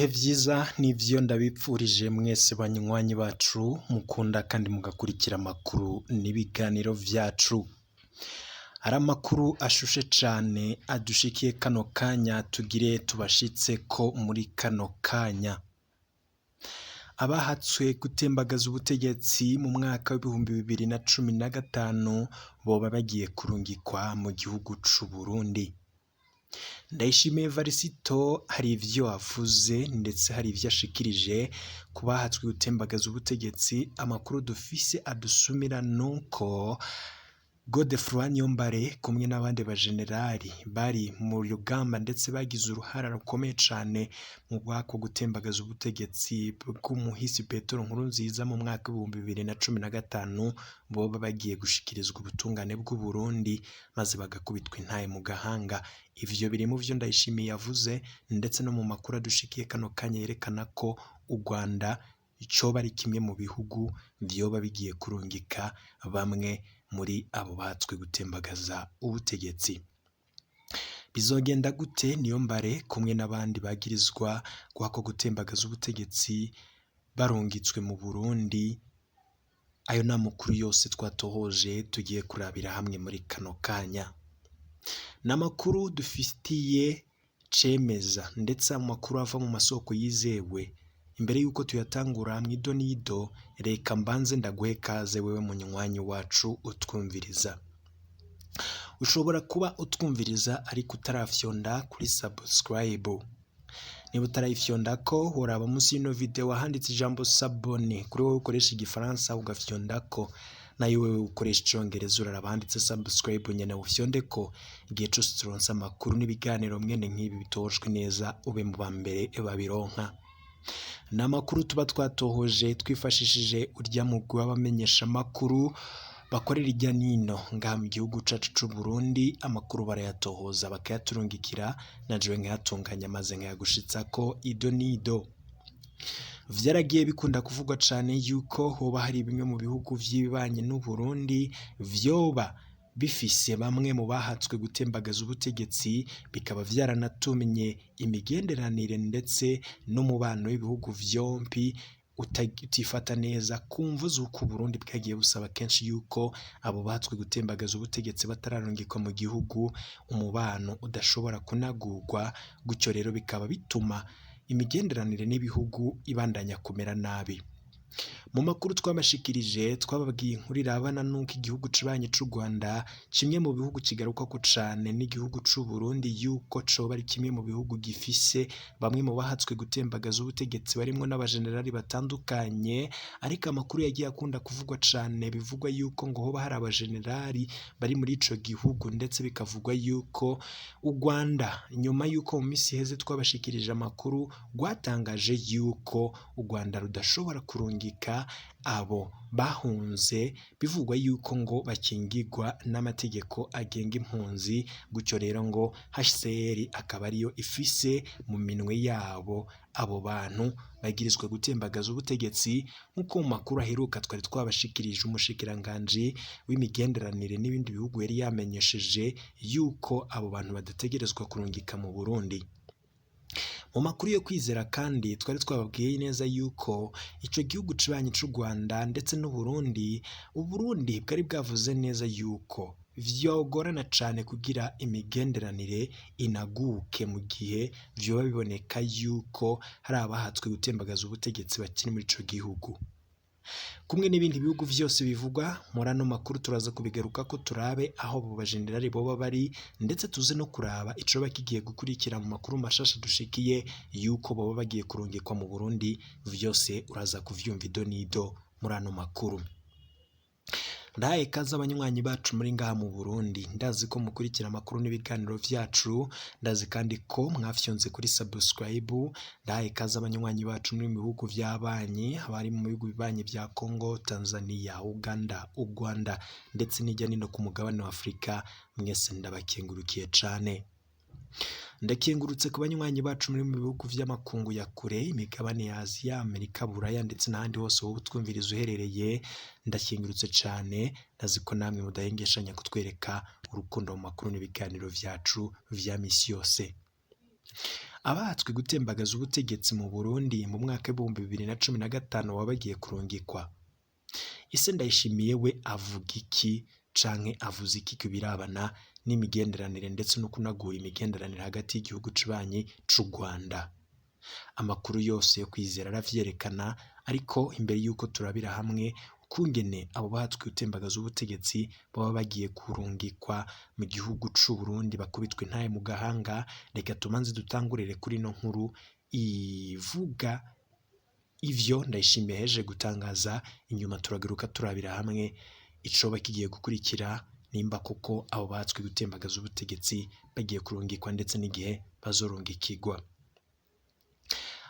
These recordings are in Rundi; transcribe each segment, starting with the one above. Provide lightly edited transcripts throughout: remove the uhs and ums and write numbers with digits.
Ibihe vyiza nivyo ndabipfurije mwese banywanyi bacu mukunda kandi mugakurikira amakuru n'ibiganiro vyacu. Hari amakuru ashushe cane adushikiye kano kanya tugire tubashitseko muri kano kanya. Abahatswe gutembagaza ubutegetsi mu mwaka w'2015 boba bagiye kurungikwa mu gihugu c'Uburundi. Ndayishimiye Varisito hari ivyo avuze ndetse hari ivyo ashikirije ku bahatswe gutembagaza ubutegetsi. Amakuru dufise adusumira nuko Godefroid Niyombare kumwe n'abandi bajenerali bari mu rugamba ndetse bagize uruhara rukomeye cane mu bwako gutembagaza ubutegetsi bw'umuhisi Petero Nkurunziza mu mwaka w'2015 boba bagiye gushikirizwa ubutungane bw'Uburundi maze bagakubitwa intahe mu gahanga. Ivyo biri mu vyo Ndayishimiye yavuze ndetse no mu makuru adushikiye kano kanya yerekana ko u Rwanda coba ari kimwe mu bihugu vyoba bigiye kurungika bamwe muri abo batswe gutembagaza ubutegetsi. Bizogenda gute Niyombare kumwe n'abandi bagirizwa kwako gutembagaza ubutegetsi barungitswe mu Burundi? Ayo ni amakuru yose twatohoje tugiye kurabira hamwe muri kano kanya. Ni amakuru dufitiye cemeza ndetse amakuru ava mu masoko yizewe. Imbere y'uko tuyatangura mw'idonido, reka mbanze ndaguhe kaze wewe munywanyi wacu utwumviriza. Ushobora kuba utwumviriza ariko utarafyonda kuri subscribe. Niba utarayifyondako uraba munsi y'ino video ahanditse ijambo s'abonner, kuri wowe ukoresha igifaransa ugafyondako, nayo wewe ukoresha icongereza uraraba ahanditse subscribe nyene ufyondeko. Igihe cose turonse amakuru n'ibiganiro mwene nk'ibi bitojwe neza ube mu ba mbere babironka. Ni amakuru tuba twatohoje twifashishije urya mugwi w'abamenyeshamakuru bakorera irya nino ngaha mu gihugu cacu c'Uburundi. Amakuru barayatohoza bakayaturungikira, na jewe nkayatunganya maze nkayagushitsako ido nido. Vyaragiye bikunda kuvugwa cane yuko hoba hari bimwe mu bihugu vy'ibibanyi n'Uburundi vyoba bifise bamwe mu bahatswe gutembagaza ubutegetsi, bikaba vyaranatumye imigenderanire ndetse n'umubano w'ibihugu vyompi utifata neza ku mvo z'uko Uburundi bwagiye busaba kenshi yuko abo bahatswe gutembagaza ubutegetsi batararungikwa mu gihugu umubano udashobora kunagurwa, gutyo rero bikaba bituma imigenderanire n'ibihugu ibandanya kumera nabi. Mu makuru twabashikirije twababwiye inkuru irabana n'uko igihugu kibanyi c'u Rwanda kimwe mu bihugu kigarukwako cane n'igihugu c'Uburundi yuko coba ari kimwe mu bihugu gifise bamwe mu bahatswe gutembagaza ubutegetsi barimwo n'abajenerali batandukanye, ariko amakuru yagiye akunda kuvugwa cane bivugwa yuko ngo hoba hari abajenerali bari muri ico gihugu, ndetse bikavugwa yuko u Rwanda nyuma yuko mu misi iheze twabashikirije amakuru rwatangaje yuko u Rwanda rudashobora kurungika abo bahunze bivugwa yuko ngo bakingirwa n'amategeko agenga impunzi, gutyo rero ngo HCR akaba ariyo ifise mu minwe yabo abo bantu bagirizwa gutembagaza ubutegetsi. Nk'uko mu makuru aheruka twari twabashikirije umushikiranganji w'imigenderanire n'ibindi bihugu yari yamenyesheje yuko abo bantu badategerezwa kurungika mu Burundi. Mu makuru yo kwizera kandi twari twababwiye neza yuko ico gihugu kibanyi c'u Rwanda ndetse n'Uburundi, Uburundi bwari bwavuze neza yuko vyogorana cane kugira imigenderanire inaguke mu gihe vyoba biboneka yuko hari abahatswe gutembagaza ubutegetsi bakiri muri ico gihugu. Kumwe n'ibindi bihugu vyose bivugwa muri ano makuru turaza kubigarukako turabe aho abo bajenerali boba bari, ndetse tuze no kuraba icoba kigiye gukurikira mu makuru mashasha dushikiye yuko boba bagiye kurungikwa mu Burundi. Vyose uraza kuvyumva ido nido muri ano makuru. Ndahaye ikaze abanywanyi bacu muri ngaha mu Burundi, ndazi ko mukurikira amakuru n'ibiganiro vyacu, ndazi kandi ko mwafyonze kuri subscribe. Ndahaye ikaze abanywanyi bacu muri mu bihugu vy'abanyi, abari mu bihugu bibanyi vya Congo, Tanzania, Uganda, u Rwanda ndetse n'irya nino ku mugabane wa Afrika, mwese ndabakengurukiye cane. Ndakengurutse ku banywanyi bacu muri mu bihugu vy'amakungu ya kure, imigabane ya Aziya, Amerika, Buraya ndetse n'ahandi hose wowe utwumviriza uherereye, ndakengurutse cane, ndazi ko namwe mudahengeshanya kutwereka urukundo mu makuru n'ibiganiro vyacu vya misi yose. Abahatswe gutembagaza ubutegetsi mu Burundi mu mwaka w'2015 baba bagiye kurungikwa. Ese Ndayishimiye we avuga iki canke avuze iki ku birabana n'imigenderanire ndetse no kunagura imigenderanire hagati y'igihugu cibanyi c'u Rwanda? Amakuru yose yo kwizera aravyerekana, ariko imbere y'uko turabira hamwe ukungene abo bahatswe gutembagaza ubutegetsi baba bagiye kurungikwa mu gihugu c'u Burundi bakubitwa intahe mu gahanga, reka tumanze dutangurire kuri ino nkuru ivuga ivyo Ndayishimiye yahejeje gutangaza. Inyuma turagaruka turabira hamwe icoba kigiye gukurikira, nimba koko abo bahatswe gutembagaza ubutegetsi bagiye kurungikwa ndetse n'igihe bazorungikirwa.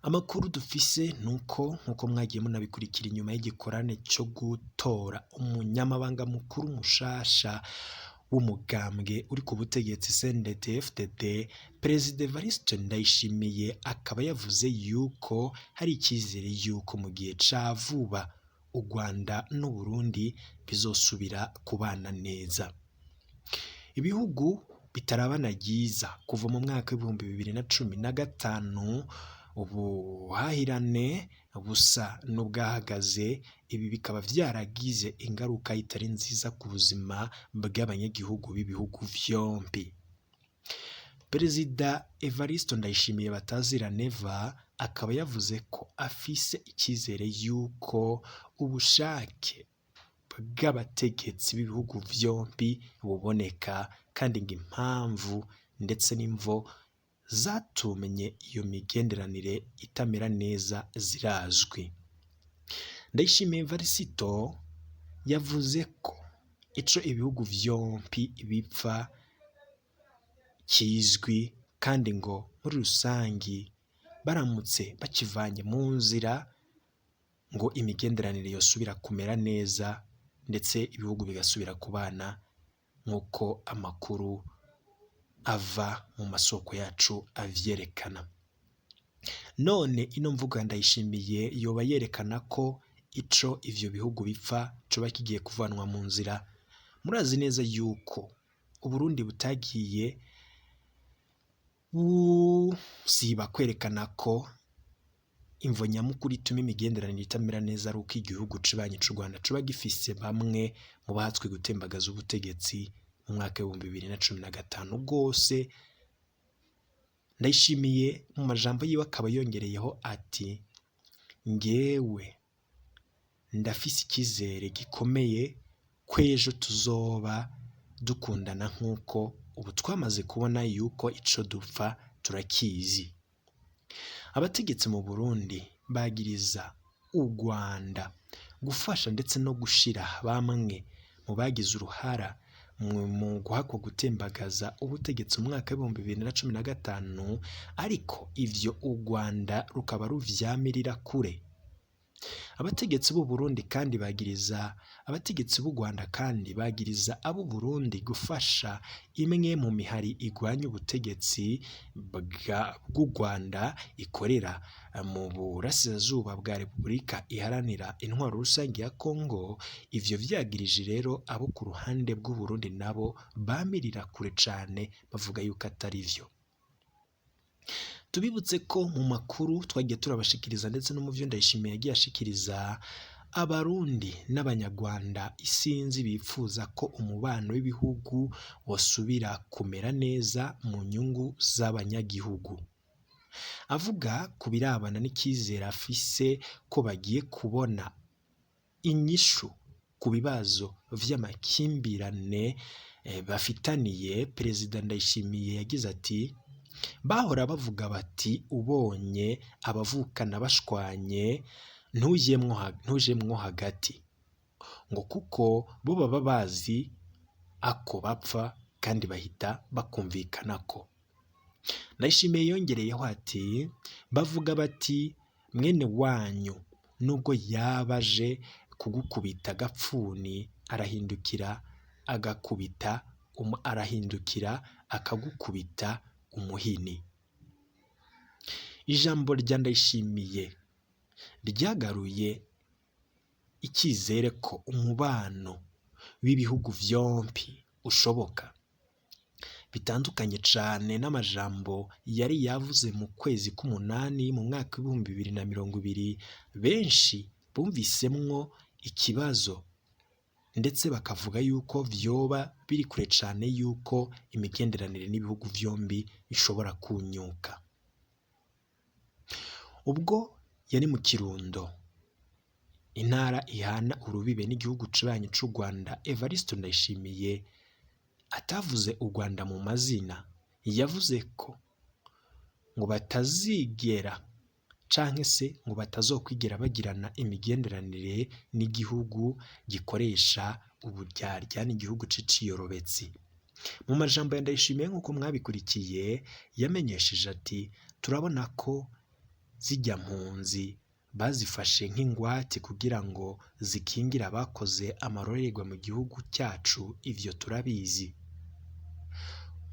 Amakuru dufise nuko nkuko mwagiye munabikurikira inyuma y'igikorane co gutora umunyamabanga mukuru mushasha w'umugambwe uri ku butegetsi CNDD-FDD, Perezida Evariste Ndayishimiye akaba yavuze yuko hari icyizere yuko mu gihe ca vuba u Rwanda n'Uburundi bizosubira kubana neza. Ibihugu bitarabana ryiza kuva mu mwaka w'2015, ubuhahirane busa n'ubwahagaze, ibi bikaba vyaragize ingaruka itari nziza ku buzima bw'abanyagihugu b'ibihugu vyompi. Perezida Evariste Ndayishimiye Batazira Neva akaba yavuze ko afise icyizere yuko ubushake bw'abategetsi b'ibihugu vyompi buboneka, kandi ngo impamvu ndetse n'imvo zatumye iyo migenderanire itamera neza zirazwi. Ndayishimiye Evariste yavuze ko ico ibihugu vyompi bipfa kizwi, kandi ngo muri rusangi baramutse bakivanye mu nzira ngo imigenderanire yosubira kumera neza ndetse ibihugu bigasubira kubana nk'uko amakuru ava mu masoko yacu avyerekana. None ino mvugo ya Ndayishimiye yoba yerekana ko ico ivyo bihugu bipfa coba kigiye kuvanwa mu nzira. Murazi neza yuko Uburundi butagiye busiba kwerekana ko imvo nyamukuru ituma imigenderanire itamera neza ari uko igihugu cibanyi c'u Rwanda coba gifise bamwe mu bahatswe gutembagaza ubutegetsi mu mwaka w'2015 rwose. Ndayishimiye mu majambo yiwe akaba yongereyeho ati: ngewe ndafise icyizere gikomeye ko ejo tuzoba dukundana nk'uko ubu twamaze kubona yuko ico dupfa turakizi. Abategetsi mu Burundi bagiriza u Rwanda gufasha ndetse no gushira bamwe mu bagize uruhara mu guhakwa gutembagaza ubutegetsi mu mwaka w'2015, ariko ivyo u Rwanda rukaba ruvyamirira kure. Abategetsi b'u Burundi kandi bagiriza abategetsi b'u Rwanda kandi bagiriza abo Burundi gufasha imwe mu mihari igwanya ubutegetsi bw'u Rwanda ikorera mu burasirazuba bwa Repubulika Iharanira Intwaro Rusange ya Kongo. Ivyo vyagirije rero abo ku ruhande bw'u Burundi nabo bamirira kure cane bavuga yuko atari vyo. Tubibutse ko mu makuru twagiye turabashikiriza ndetse no mu vyo Ndayishimiye yagiye ashikiriza, Abarundi n'Abanyarwanda isinzi bipfuza ko umubano w'ibihugu wosubira kumera neza mu nyungu z'abanyagihugu. Avuga ku birabana n'ikizere afise ko bagiye kubona inyishu ku bibazo vy'amakimbirane bafitaniye, Perezida Ndayishimiye yagize ati: bahora bavuga bati ubonye abavukana bashwanye ntujemwo hagati, ngo kuko bo baba bazi ako bapfa kandi bahita bakumvikanako. Ndayishimiye yongereyeho ati: bavuga bati mwene wanyu nubwo yaba aje kugukubita agapfuni arahindukira agakubita arahindukira akagukubita umuhini. Ijambo rya Ndayishimiye ryagaruye icyizere ko umubano w'ibihugu vyompi ushoboka, Bitandukanye cane n'amajambo yari yavuze mu kwezi k'umunani mu mwaka w'2020, benshi bumvisemwo ikibazo ndetse bakavuga yuko vyoba biri kure cane yuko imigenderanire n'ibihugu vyombi ishobora kunyuka. Ubwo yari mu Kirundo, intara ihana urubibe n'igihugu kibanyi c'u Rwanda, Evariste Ndayishimiye atavuze u Rwanda mu mazina, yavuze ko ngo batazigera canke se ngo batazokwigera bagirana imigenderanire n'igihugu gikoresha uburyarya, n'igihugu c'iciyorobetsi. Mu majambo ya Ndayishimiye nk'uko mwabikurikiye, yamenyesheje ati: turabona ko zirya mpunzi bazifashe nk'ingwate kugira ngo zikingire abakoze amarorerwa mu gihugu cyacu, ivyo turabizi.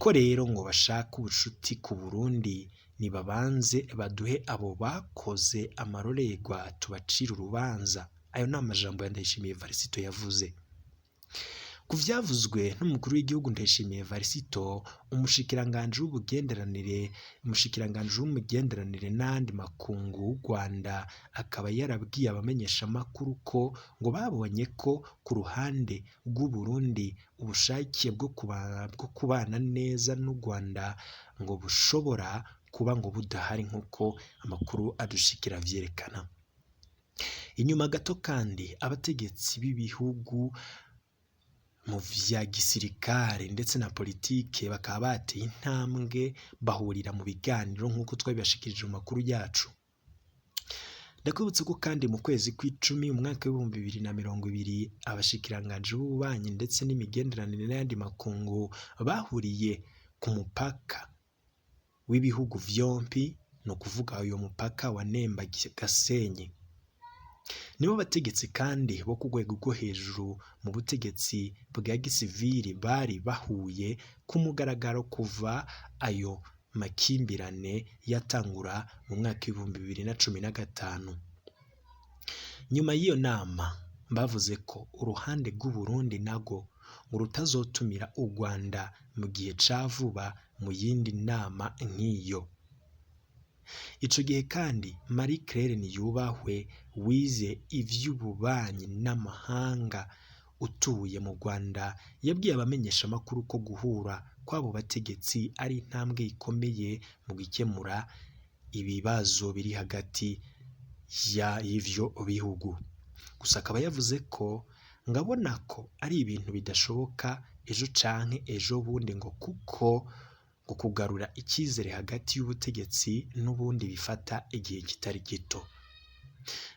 Ko rero ngo bashaka ubucuti ku Burundi, nibabanze baduhe abo bakoze amarorerwa tubacire urubanza. Ayo ni amajambo ya Ndayishimiye Evariste yavuze. Ku vyavuzwe n'umukuru w'igihugu Ndayishimiye Evariste, umushikiranganji w'ubugenderanire, umushikiranganji w'umugenderanire n'ayandi makungu w'u Rwanda akaba yarabwiye abamenyeshamakuru ko ngo babonye ko ku ruhande rw'u Burundi ubushake bwo kubana neza n'u Rwanda ngo bushobora kuba ngo budahari nk'uko amakuru adushikira avyerekana. Inyuma gato kandi abategetsi b'ibihugu mu vya gisirikare ndetse na politike bakaba bateye intambwe bahurira mu biganiro nk'uko twabibashikirije mu makuru yacu. Ndakwibutsa ko kandi mu kwezi kw'icumi umwaka w'2020 abashikiranganji b'ububanyi ndetse n'imigenderanire n'ayandi makungu bahuriye ku mupaka w'ibihugu vyompi, ni ukuvuga uyo mupaka wa Nemba Gasenyi. Nibo bategetsi kandi bo ku rwego rwo hejuru mu butegetsi bwa gisivili bari bahuye ku mugaragaro kuva ayo makimbirane yatangura mu mwaka w'2015. Nyuma y'iyo nama bavuze ko uruhande rw'u Burundi narwo ngo rutazotumira u Rwanda mu gihe ca vuba mu yindi nama nk'iyo. Ico gihe kandi Marie Claire Niyubahwe wize ivy'ububanyi n'amahanga utuye mu Rwanda yabwiye abamenyeshamakuru ko guhura kw'abo bategetsi ari intambwe ikomeye mu gukemura ibibazo biri hagati y'ivyo bihugu. Gusa akaba yavuze ko ngabona ko ari ibintu bidashoboka ejo canke ejo bundi ngo kuko ngo kugarura icyizere hagati y'ubutegetsi n'ubundi bifata igihe kitari gito.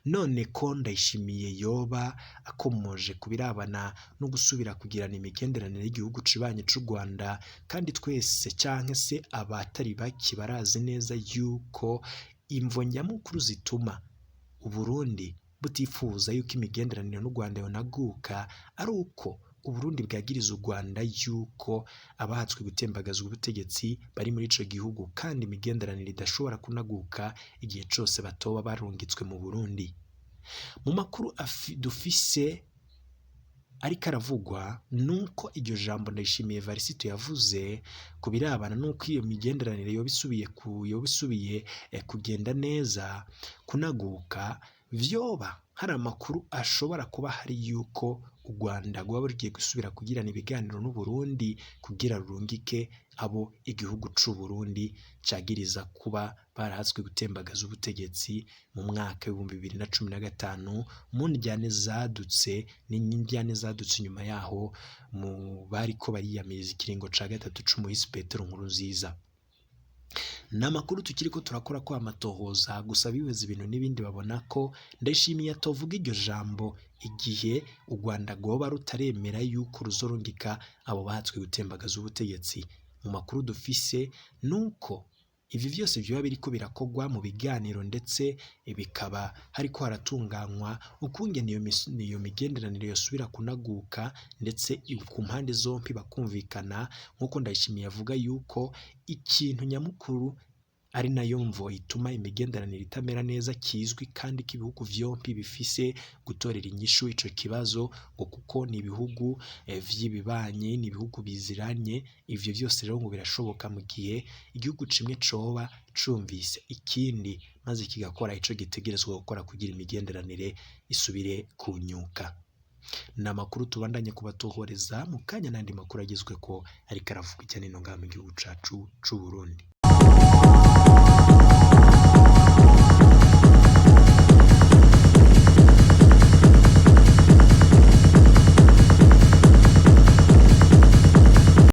None ko Ndayishimiye yoba akomoje ku birabana no gusubira kugirana imigenderanire y'igihugu cibanyi c'u Rwanda, kandi twese canke se abatari bake barazi neza yuko imvo nyamukuru zituma Uburundi butifuza yuko imigenderanire n'u Rwanda yonaguka ari uko Uburundi bwagiriza u Rwanda yuko abahatswe gutembagazwa ubutegetsi bari muri ico gihugu, kandi imigenderanire idashobora kunaguka igihe cose batoba barungitswe mu Burundi. Mu makuru dufise ariko aravugwa nuko iryo jambo Ndayishimiye Evariste yavuze ku birabana nuko iyo migenderanire yoba isubiye kugenda neza kunaguka, vyoba hari amakuru ashobora kuba hari yuko u Rwanda rwaba rugiye gusubira kugirana ibiganiro n'u Burundi kugira rurungike abo igihugu c'u Burundi cagiriza kuba barahatswe gutembagaza ubutegetsi mu mwaka w'2015 mu ndyane zadutse n'indyane zadutse inyuma yaho mu bariko bariyamiriza ikiringo ca gatatu c'umuhisi Petero Nkurunziza. Ni amakuru tukiriko turakora ko amatohoza, gusa bihweza ibintu n'ibindi babona ko Ndayishimiye atovuga iryo jambo igihe u Rwanda rwoba rutaremera yuko ruzorungika abo bahatswe gutembagaza ubutegetsi. Mu makuru dufise nuko ivi vyose vyoba biriko birakorwa mu biganiro ndetse bikaba hariko haratunganywa ukungene iyo migenderanire yosubira kunaguka ndetse ku mpande zompi bakumvikana, nk'uko Ndayishimiye avuga yuko ikintu nyamukuru ari nayo mvo ituma imigenderanire itamera neza. Kizwi kandi ko ibihugu vyompi bifise gutorera inyishu ico kibazo, ngo kuko ni ibihugu vy'ibibanyi, ni ibihugu biziranye. Ivyo vyose rero ngo birashoboka mu gihe igihugu cimwe coba cumvise ikindi, maze kigakora ico gitegerezwa gukora kugira imigenderanire isubire kunyuka. Ni amakuru tubandanye kubatohoreza mu kanya n'andi makuru agezweko ariko aravugwa hirya no hino ngaha mu gihugu cacu c'Uburundi.